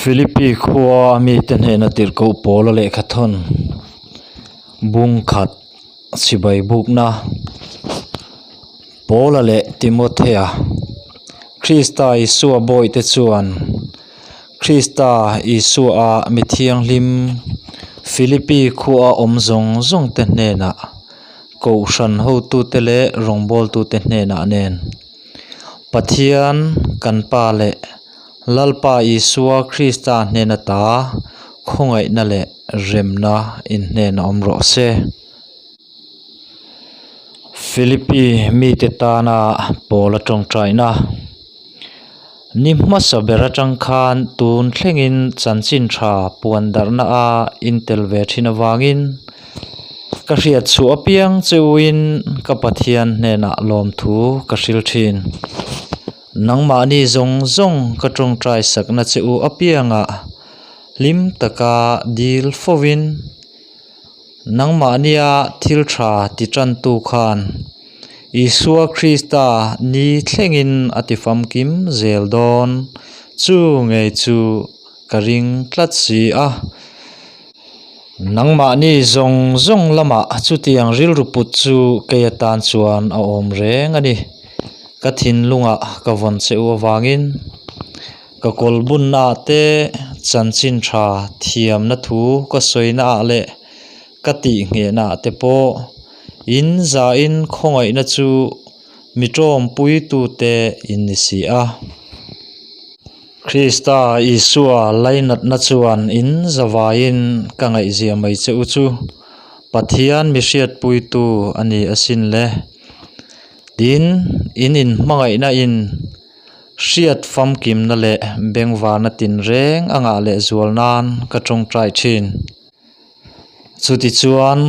Philippi khua a mite hnena tirhkoh Paula lehkhathawn bung khat chibai bukna Paula leh Timothea Krista Isua bawihte chuan Krista Isua a mi thianghlim Philippi khua a awm zawng zawng te hnenah Kohhran hotute leh rawngbawltute hnenah nen Pathian kan Pa leh Lalpa Isua Krista hnen ata khawngaihna leh remna in hnen a awm rawh se. Philippi mite tana Paula tawngtaina Ni hmasa ber atang khan tun thlengin chanchin tha puan darhna a intel ve thin avangin ka hriat chhuah apiang cheuhin ka Pathian hnenah lawmthu ka hril thin. Nangmahni zawng zawng ka tawngtai sakna che u apiangah hlim taka dil fovin Nangmahnia thil tha ti tantu khan Isua Krista ni thlengin a ti famkim zel dawn chu ngei chu ka ring tlat si a. Nangmahni zawng zawng lamah chutiang rilru put chu kei atan chuan a awm reng a ni. Ka thinlungah ka vawn che u avangin. Ka kawl bunna ah te chanchin tha thiamna thu ka sawina ah leh ka tih nghehna ah te pawh in zahin khawngaihna chu mi tawmpui tute in ni si a. Krista Isua lainatna chuan in zavaiin ka ngaihzia mai che u chu Pathian mi hriatpuitu a ni asin le. Tin, in inhmangaihna in. Hriat famkimna leh bengvarna tinreng a ngah leh zual nan ka tawngtai thin. Chutichuan,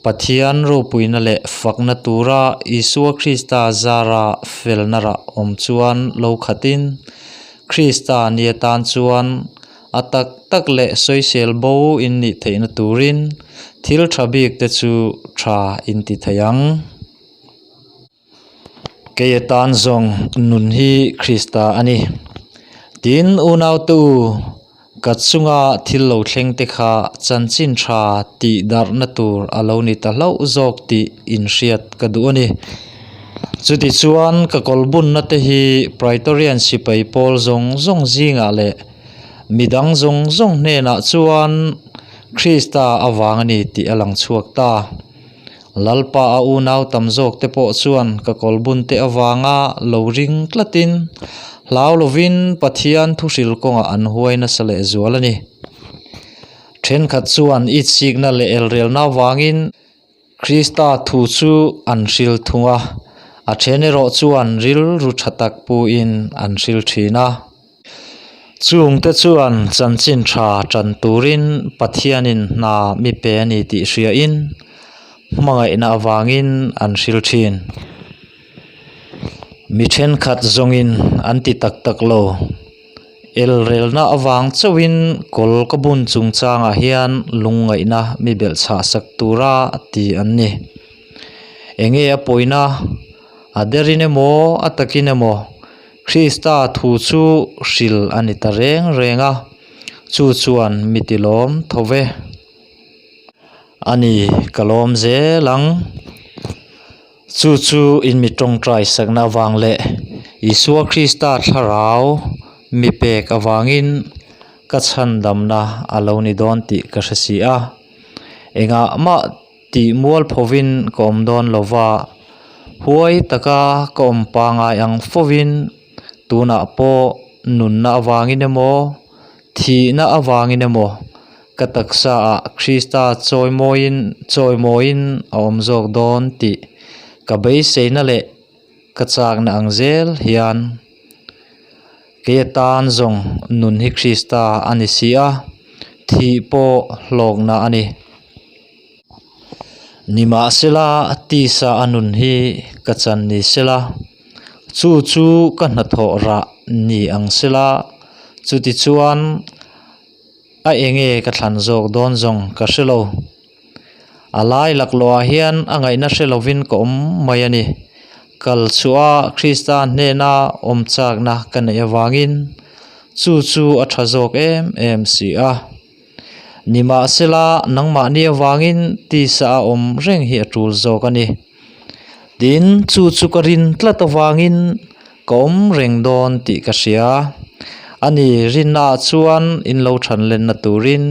Pathian ropuina leh fakna tura Isua Krista zara felna rah awm chuan lo khatin, Krista ni atan chuan a tak tak leh sawisel bo in nih theihna turin thil tha bik te chu tha in ti thei ang. Kei atan zawng nun hi Krista a ni. Tin, unau te u, ka chunga thil lo thleng te kha chanchin tha tih darhna tur a lo ni ta hlauh zawk tih inhriat ka duh a ni. Chutichuan, ka kawlbunna te hi Praetorian sipai pawl zawng zawng zingah leh midang zawng zawng hnenah chuan Krista avang a ni tih a lang chhuak ta. Lalpa a unau tam zawk te pawh chuan ka kawlbun te avanga lo ring tlatin hlau lovin Pathian thuhril kawngah an huai nasa leh zual a ni. Thenkhat chuan itsikna leh elrelna avangin Krista thu chu an hril thung a, a then erawh chuan rilru tha tak puin an hril thin a. Chungte chuan chanchin tha tan turin Pathianin hna mi pe a ni tih hriain hmangaihna avangin an hril thin. Mi thenkhat zawngin an ti tak tak lo. Elrelna avang chauhin kawl ka bun chungchangah hian lungngaihna mi belhchhah sak tura ti an ni. Enge a pawina? A derin emaw a takin emaw Krista thu chu hril a ni ta reng reng a, chu chuan mi ti lawm tho ve. A ni, ka lawm zel ang. Chu chu in mi tawngtai sakna avang leh Isua Krista thlarau mi pek avangin ka chhandamna a lo ni dawn tih ka hre si a. Engah mah Tih mual phovin ka awm dawn lo va, huai taka ka awm pangai ang fovin tunah pawh nunna avangin emaw, thihna avangin emaw ka taksa ah Krista chawimawiin chawimawiin a awm zawk dawn tih ka beiseina leh ka chakna ang zel hian kei atan zawng nun hi Krista a ni si a, thih pawh hlawkna a ni. Nimahsela tisa a nun hi ka chan ni sela, chu chu ka hnathawh rah ni ang sela, chutichuan a enge ka thlan zawk dawn zawng ka hre lo. A lai laklawhah hian a ngaihna hre lovin ka awm mai a ni. Kal chhuah a Krista hnena awm chakna ka neih avangin. Chu chu a tha zawk em em si a. Nimahsela, nangmahni avangin tisa a awm reng hi a tul zawk a ni. Tin, chu chu ka rin tlat avangin ka awm reng dawn tih ka hria. A ni, rinnaah chuan in lo than lenna turin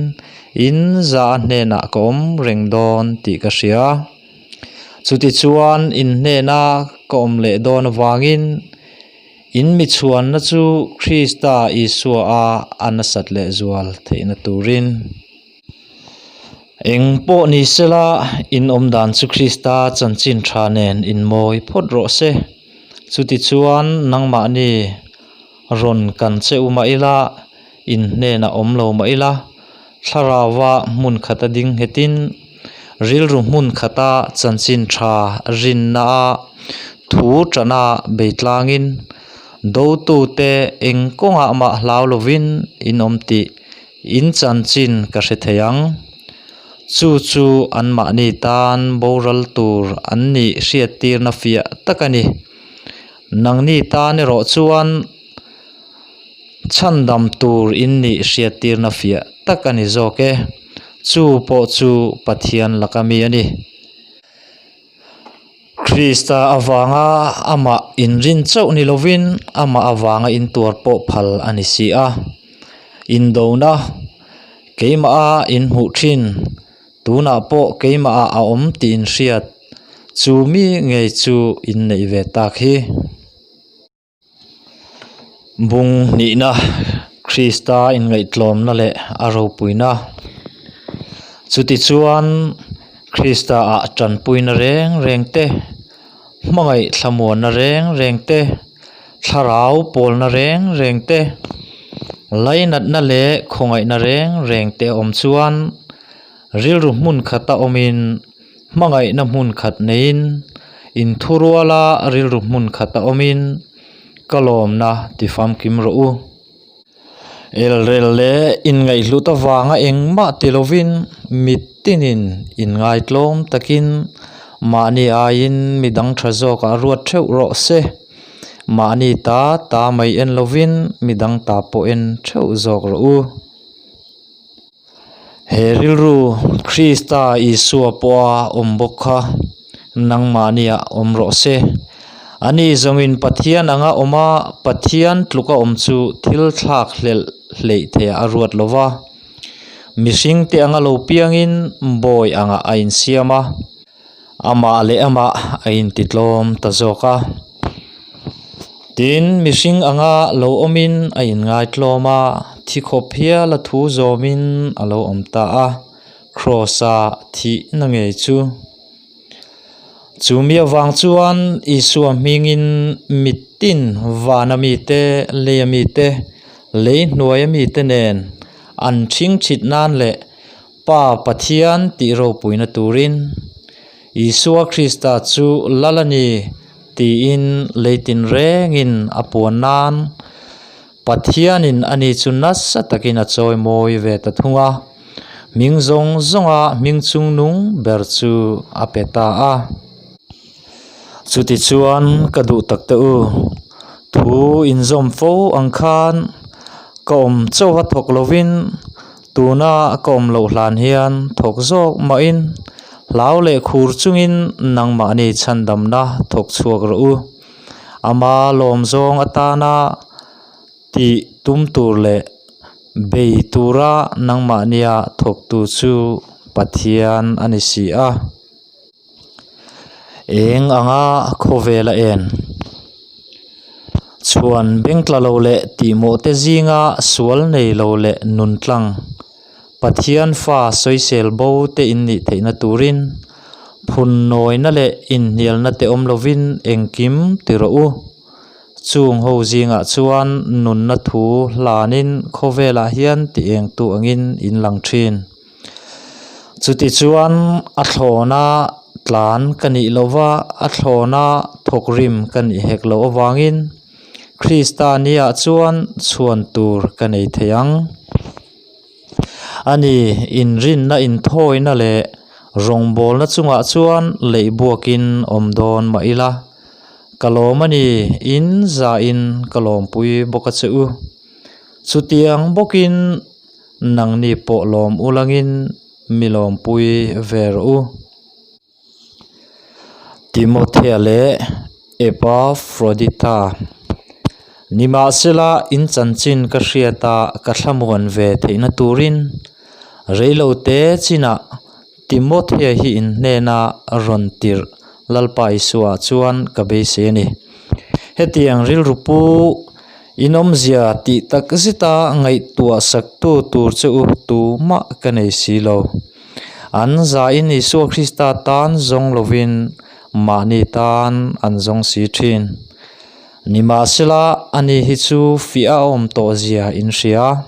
in za a hnenah ka awm reng dawn tih ka hria. Chutichuan, in hnena ka awm leh dawn avangin In mi chhuanna chu Krista Isua a a nasat leh zual theihna turin. Eng pawh ni sela, in awm dan chu Krista chanchin tha nen in mawi phawt rawh se. Chutichuan nangmahni rawn kan che u mah ila, in hnenah awm lo mah ila, thlarauva hmun khata ding nghetin, rilru hmun khata chanchin tha rinna a thu tana bei tlangin, dotute eng kawngah mah hlau lovin in awm tih in chanchin ka hre thei ang. Chu chu anmahni tan boral tur an nih hriattirna fiah tak a ni. Nangni tan erawh chuan. Chhandam tur in nih hriattirna fiah tak a ni zawk e. Chu pawh chu Pathian laka mi a ni. Krista avanga amah inrin chauh ni lovin amah avanga intuar pawh phal a ni si a. Indona keimah a inhmuh thin, tunah pawh keimah ah a awm tih inhriat chu mi ngei chu inneih ve tak hi. Bung hnihna Krista inngaihtlawmna leh a ropuina. Chutichuan Krista ah tanpuina reng reng te, hmangaih thlamuanna reng reng te, thlarau pawlna reng reng te, lainatna leh khawngaihna reng reng te a awm chuan rilru hmun khata awmin Hmangaihna hmun khat neiin, inthuruala rilru hmun khat a awmin ka lawmna ti famkim rawh u. Elrel leh inngaihhlut avanga engmah ti lovin mitinin inngaitlawm takin mahni aiin midang tha zawkah ruat theuh rawh se. Mahni ta ta mai en lovin midang ta pawh en theuh zawk rawh u. He rilru Krista Isua pawha awm bawk kha nangmahniah awm rawh se. Ani zawngin Pathian anga awm a, Pathian tluka awm chu thil thlak hlelh hleih theih a ruat lo va. Mihringte anga lo piangin bawi angah a insiam a. Amah leh amah a intitlawm ta zawk a. Tin, mihring anga lo awmin a inngaitlawm a, thi khawp hial a thu zawmin a lo awm ta a, Kraws-a thihna ngei chu. Chu mi avang chuan Isua hmingin mitin vana mite, leia mite, lei hnuaia mite nen an ṭhingṭhit nan leh Pa Pathian tih ropuina turin Isua Krista chu lal a ni tiin lei tinrengin a puan nan Pathianin ani chu nasa takin a chawi mawi ve ta thung a, hming zawng zawnga hming chungnung ber chu a pe ta a. Chutichuan ka duh tak te u, thu inzawm fo ang khan ka awm chauha thawk lovin Tuna ka awm loh hlan hian thawk zawk mahin hlau leh khur chungin nangmahni chhandamna thawk chhuak rawh u. Ama lawm zawng atana tih tum tur leh bei tura nangmahnia thawktu chu Pathian a ni si a. Eng anga khawvel a en? Chhuan bengtla lo leh tihmawh te zinga sual nei lo leh nun tlang, Pathian fa sawisel bo te in nih theihna turin phun nawina leh inhnialna te awm lovin engkim ti rawh u. Chung ho zingah chuan nunna thu hlanin khawvelah hian ti engtu angin in lang thin. Chutichuan a thlawna tlan ka nih lova, a thlawna thawkrim ka nih hek loh avangin Krista niah chuan chhuan tur ka nei thei ang. Ani inrinna inthawina leh rawngbawlna chungah chuan leih buakin awm dawn mah ila, ka lawm a ni, in zahin ka lawmpui bawk a che u. Chutiang bawkin nangni pawh lawm ulangin mi lawmpui ve rawh u. Timothea leh Epafrodita. Nimahsela, in chanchin ka hriat a ka thlamuan ve theihna turin reilote chinah Timothea hi in hnena rawn tirh Lalpa Isua chuan ka beisei a ni. Hetiang rilru pu in awmzia tih tak zeta ngaihtuah saktu tur che u tumah ka nei si lo. An zain Isua Krista tan zawng lovin mahni tan an zawng si thin. Nimahsela, ani hi chu fiah a awm tawh zia in hria.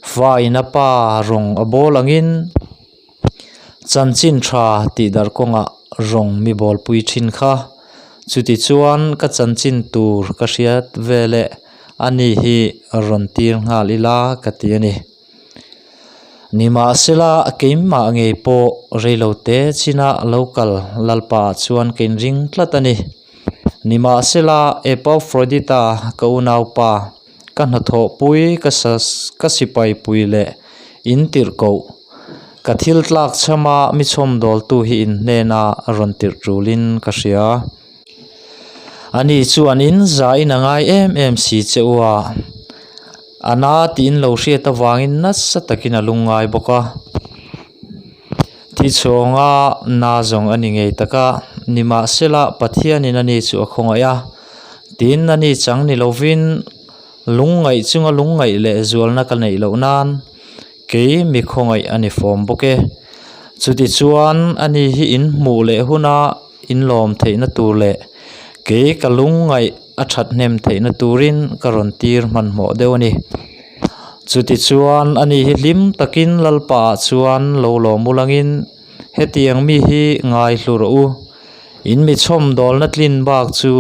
Fa in a pa rawng a bawl angin chanchin tha tih darh kawngah rawng mi bawlpui thin kha. Chutichuan ka chanchin tur ka hriat veleh ani hi rawn tir nghal ila ka ti a ni. Nimahsela, keimah ngei pawh reilote china lo kal Lalpa chuan ka inring tlat a ni. Nimahsela, Epafrodita ka unaupa, ka hnathawhpui, ka ka sipaipui leh in tirhkoh, ka thil tlak chhama mi chhawmdawltu hi in hnena rawn tirh tulin ka hria. Ani chuan in zain a ngai em em si che u a, a na tiin lo hriat avangin nasa takin a lungngai bawk a. Thichhawnga na zawng a ni ngei tak a, nimahsela Pathianin ani chu a khawngaih a, tin ani chang ni lovin lungngaih chunga lungngaih leh zualna ka neih loh nan kei mi khawngaih a ni fawm bawk e. Chutichuan ani hi in hmuh leh huna inlawm theihna tur leh kei ka lungngaih a that hnem theihna turin ka rawn tir hmanhmawh deuh a ni. Chutichuan ani hi hlim takin Lalpa ah chuan lo lawm ulangin hetiang mi hi ngai hlu rawh u. In mi chhawmdawlna tlin bak chu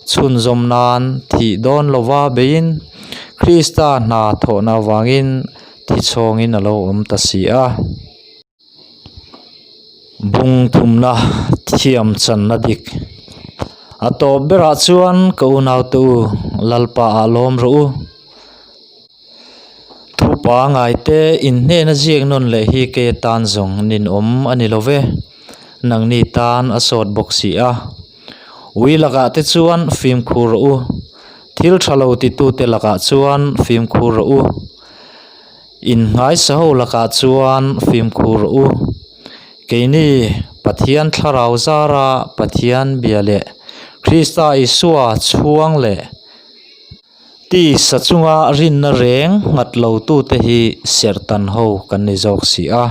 chhunzawm nan thih dawn lova beiin Krista hna thawhna avangin thichhawngin a lo awm ta si a. Bung thumna thiam channa dik a tawp berah chuan ka unaute u Lalpa ah lawm rawh u. Thu pangai te inhnehna ziak nawn leh hi kei atan zawng ninawm a ni lo ve, nangni tan a sawt bawk si a. Ui lakah te chuan fimkhur rawh u, thil tha lo titute lakah chuan fimkhur rawh u. Innghaisa ho lakah chuan fimkhur rawh u. Keini Pathian thlarau zara Pathian bia leh Krista Isua chhuang leh tisa chunga rinna reng nghat lotute hi serhtan ho kan ni zawk si a.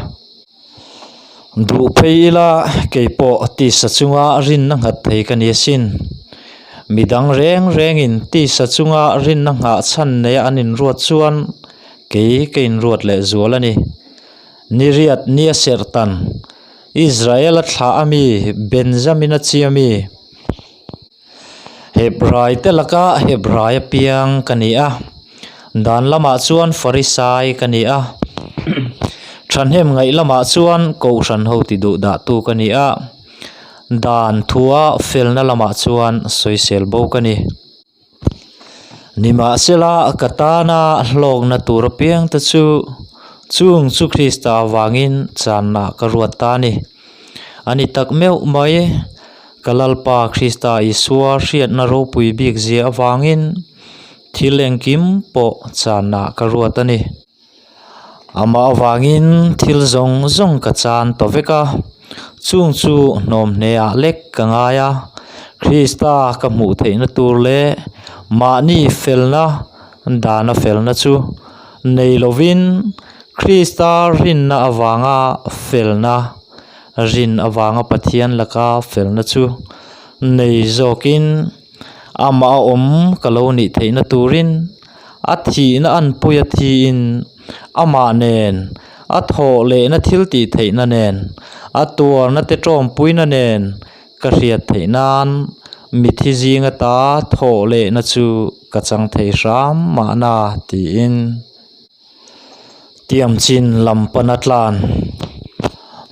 Duh phei ila kei pawh tisa chunga rinna nghat thei ka ni asin. Midang reng rengin tisa chunga rinna nghah chhan neia an inruat chuan Kei ka inruat leh zual a ni. Ni riat nia serhtan, Israel-a thlah a mi, Benjamin-a chi a mi, Hebrai te laka Hebrai apiang ka ni a, dan lamah chuan Farisai ka ni a, thahnem ngaih lamah chuan Kohhran ho ti duh dahtu ka ni a, dan thua felna lamah chuan sawisel bo ka ni. Nimahsela, ka tana hlawkna tur apiangte chu chung chu Krista avangin channa ka ruat ta a ni. A ni tak meuh mai, ka Lalpa Krista Isua hriatna ropui bik zia avangin thil engkim pawh channa ka ruat a ni. Amah avangin thil zawng zawng ka chan ta vek a, chung chu hnawm hneah lek ka ngai a, Krista ka hmuh theihna tur leh mahni felna dana felna chu nei lovin Krista rinna avanga felna, rin avanga Pathian laka felna chu nei zawkin amah a awm ka lo nih theihna turin A thihna anpui a thiin amah nen, a thawh lehna thil tih theihna nen, a tuarna te tawmpuina nen ka hriat theih nan mithi zing ata thawh lehna chu ka chang thei hram mahna tiin tiamchin lam pana tlan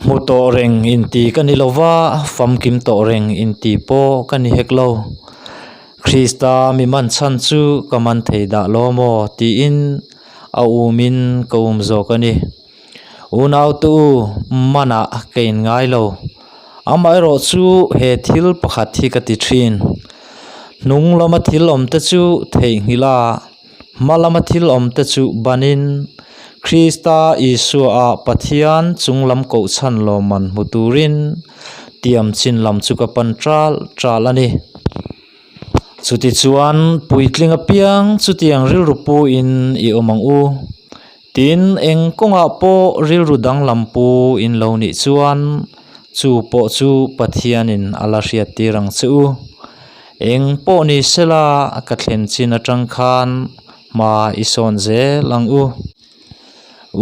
hmu tawh reng inti ka ni lova, famkim tawh reng inti pawh ka ni hek lo. Krista mi man chhan chu ka man thei dah lo maw tiin a umin ka um zawk a ni. Unaute u, manah ka inngai lo. Amaherawh chu he thil pakhat hi ka ti thin. Hnung lama thil awmte chu theihnghilh a, hma lama thil awmte chu banin Krista Isua-ah Pathian chung lam kohchhan lawmman hmu turin tiam chin lam chu ka pan ṭal ṭal a ni. Chutichuan puitling apiang chutiang rilru puin i awm ang u. Tin, eng kawngah pawh rilru danglam pu in lo nih chuan chu pawh chu Pathianin a la hriattir ang che u. Eng pawh ni sela ka thlen chin atang khan hma i sawn zel ang u.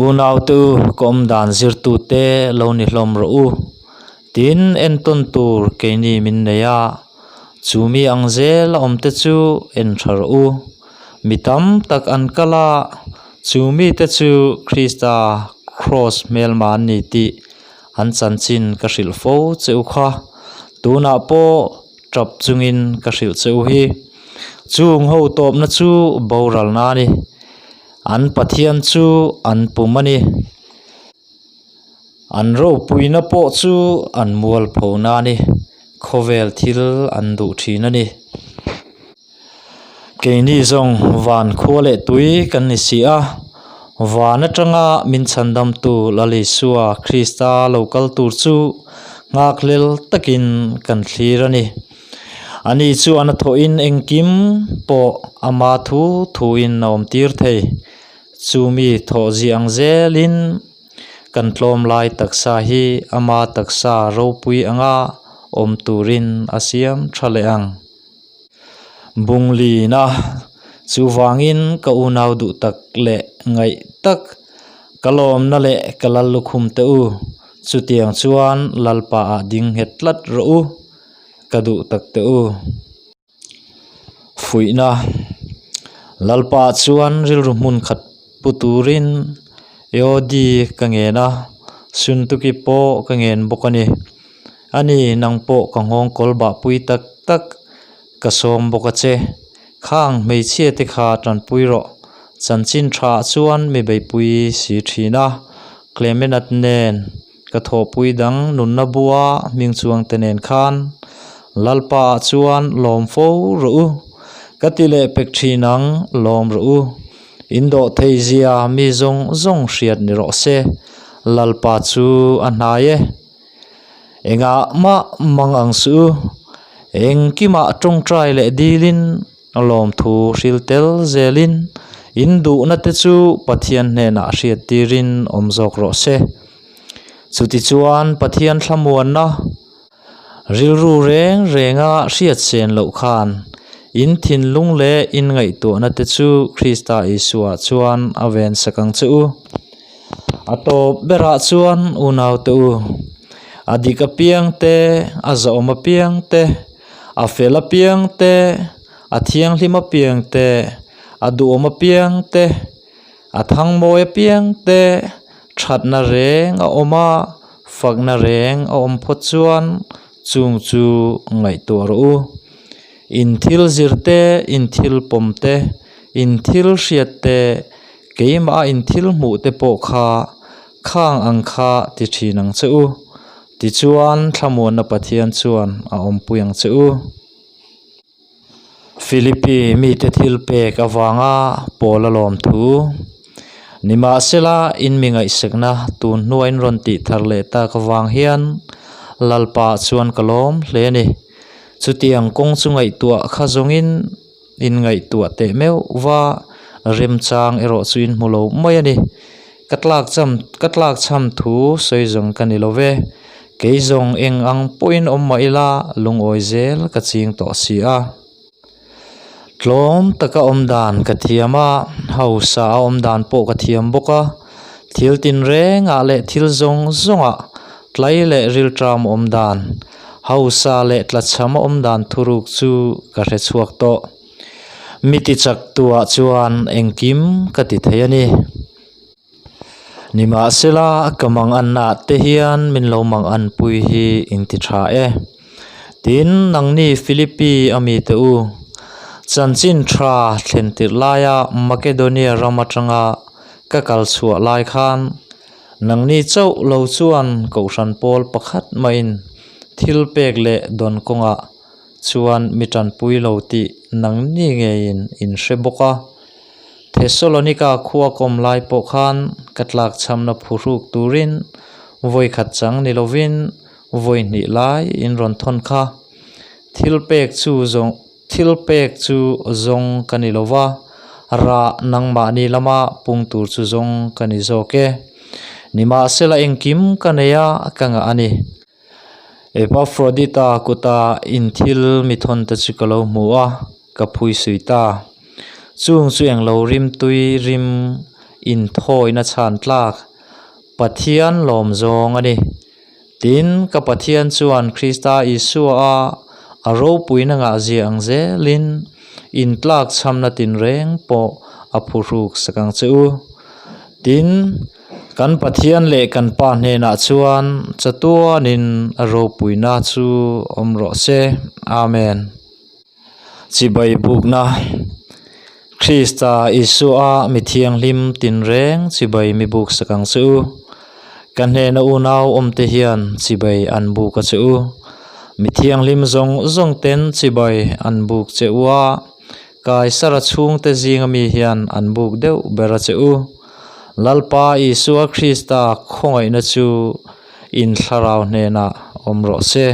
Unaute u, ka awmdan zirtute lo ni hlawm rawh u. Tin, entawn tur keini min nei a, chu mi ang zel a awmte chu en tha rawh u. Mi tam tak an kal a, chu mite chu Krista kraws hmelma an ni tih an chanchin ka hrilh fo che u kha. Tunah pawh tap chungin ka hrilh che u hi. Chung ho tawpna chu boralna a ni. An Pathian chu an pum a ni. An ropuina pawh chu an mualphona a ni. Khawvel thil an duh thin a ni. Keini zawng van khua leh tui kan ni si a, van atanga min chhandamtu Lal Isua Krista lo kal tur chu nghakhlel takin kan thlir a ni. Ani chuan a thawhin engkim pawh ama thu thuin a awmtir thei. Chumi thawh zia ang zelin kan tlawm lai taksa hi ama taksa ropui anga awm turin a siam tha leh ang. Bunglina chuvangin ka unau duh tak leh ngaih tak ka lawmna leh ka lal lukhum te u, chutiang chuan Lalpa ah ding nghet tlat rawh u, ka duh tak te u. Fuihna Lalpa chuan rilru hmun khat pu turin Eodi ka ngen a, Suntuki pawh ka ngen bawk a ni. A ni, nang pawh ka nghawng kawl bah pui tak tak ka sawm bawk a che. Khang hmeichhia te kha tanpui rawh. Chanchin tha chuan mi beihpui si thin a, Clemenat nen ka thawhpui dang nunna bua hming chuang te nen khan Lalpa ah chuan lawm fo rawh u. Ka ti leh pek thin ang, lawm rawh u. In dawh thei zia mi zawng zawng hriat ni rawh se. Lalpa chu a hnai e. Engah mah mang ang suh u, engkimah tawngtai leh dilin lawmthu hril tel zelin in duhna te chu Pathian hnenah hriat tirin awm zawk rawh se. Chutichuan Pathian thlamuanna rilru reng renga hriat sen loh khan in thinlung leh in ngaihtuahna te chu Krista Isua chuan a vensak ang che u. A tawp berah chuan unaute u, a dik apiang te, a zawm apiang te, a fel apiang te, a thianghlim apiang te, a duhawm apiang te, a thangmawi apiang te, thatna reng a awm a, fakna reng a awm phawt chuan chung chu ngaihtuah rawh u. In thil zir te, in thil pawm te, in thil hriat te, Keimah a inthil hmuh te pawh kha khang ang kha ti thin ang che u. Tichuan thlamuanna Pathian chuan a awmpui ang che u. Philippi mite thil pek avanga Paula lawm thu. Nimahsela in mi ngaihsakna tun hnua in rawn tih thar leh tak avang hian Lalpa chuan ka lawm hle a ni. Chutiang kawng chu ngaihtuah kha zawngin Inngaihtuah teh meuh va, remchang erawh chu in hmu lo mai a ni. Ka tlak cham ka tlak cham thu sawi zawng ka ni lo ve. Kei zawng eng ang pawhin awm mah ila lungawi zel ka ching tawh si a. Tlawm taka awm dan ka thiam a, hausa a awm dan pawh ka thiam bawk a. Thil tinrengah leh thil zawng zawngah tlai leh rilṭam awm dan. Hausa leh tlachham a awm dan thuruk chu ka hre chhuak tawh. Mi ti chak tuah chuan engkim ka ti thei a ni. Nimahsela ka manganna te hian min lo manganpui hi in ti tha e. Tin, nangni Philippi a mite u. Chanchin tha thlen tirh laia Makedonia ram atanga ka kal chhuah lai khan nangni chauh lo chuan Kohhran pawl pakhat mahin thil pek leh dawn kawngah chuan mi tanpui lo tih nangni ngeiin in hre bawk a. Thesalonika khua kawm lai pawh khan ka tlakchhamna phuhruk turin vawi khat chang ni lovin vawi hnih lai in rawn thawn kha. Thil pek chu zawng thil pek chu zawng ka ni lo va, rah nangmahni lama pung tur chu zawng ka ni zawk e. Nimahsela engkim ka nei a, ka ngah a ni. Epafrodita kuta inthil mi thawn te chu ka lo hmu a, ka phui sui ta. Chung chu englo rimtui rim inthawina chhan tlak Pathian lawm zawng a ni. Tin, ka Pathian chuan Krista Isua a a ropuina ngah zia ang zelin intlak chhamna tinreng pawh a phuhruk sak ang che u. Tin, kan Pathian leh kan Pa hnenah chuan chatuanin a ropuina chu awm rawh se. Amen. Chibai bukna, Krista Isua mi thianghlim tinreng chibai mi buk sak ang che u. Ka hnena unau awmte hian chibai an buk a che u. Mi thianghlim zawng zawng ten chibai an buk che u a. Kaisara chhungte zinga mi hian an buk deuh ber a che u. Lalpa Isua Krista khawngaihna chu in thlarau hnenah awm rawh se.